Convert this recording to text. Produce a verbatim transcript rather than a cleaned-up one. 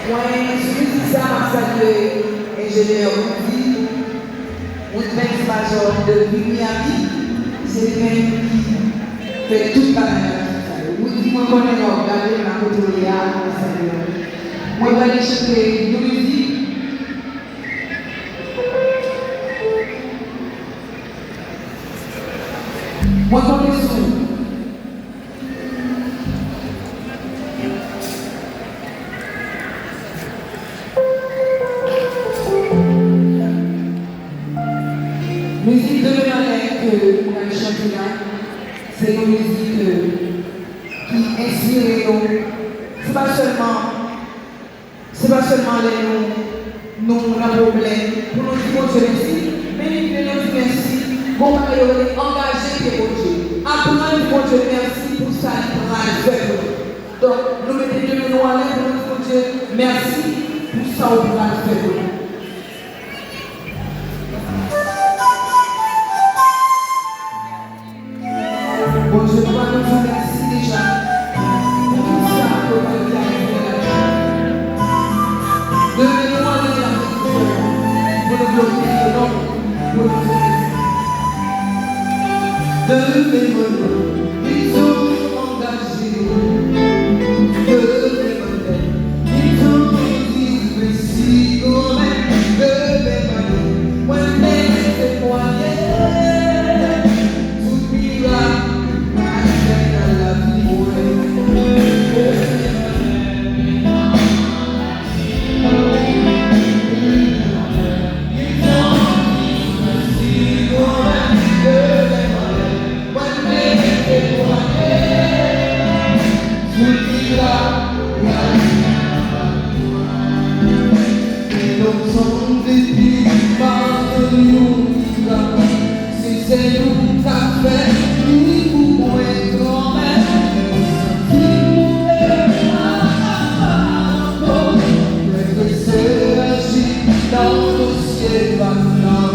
Mwen, sou mizik sa, m ap salye enjenyè Woody, Woodbanks Major depi Miami. Se li menm ki fè tout bagay la. Woody, mwen konnen w ap gade m la kote w ye a, mwen salye w. Mwen prale chante yon mizik. Mwen konte sou ou. Mizik Demen Maten ke m pral chante la, se yon mizik, euh, ki enspire nou. Se pa sèlman Se pa sèlman lè nou, nou nan pwoblèm pou nou di Bondye mèsi, men lè nou di mèsi, gon bagay yo rele angaje pye Bondye. Aprann di Bondye mèsi pou sa li pral fè pou nou. Donk, nou mete de men nou anlè pou nou di Bondye mèsi pou sa w pral fè pou nou. Bondye, nou pa nou di w mèsi deja pou tout sa ke w pral fè nan lavi nou. Leve nou anlè la pou nou glorifye non w, pou nou di w mèsi. Leve nou anlè, li toujou angaje. Leve nou anlè, li toujou di w mèsi. Leve nou anlè, mwen vle temwanye. Tout mirak ou pral fè nan lavi mwen. Mwen vle temwanye. Tout mirak ou pral fè nan lavi mwen. Lòm sanble pi pa nan yon mirak. Si se nou k ap fè li pou mwen kanmenm. Santi m pa kapab ankò. Lè ke se aji nan dosye pa m nan.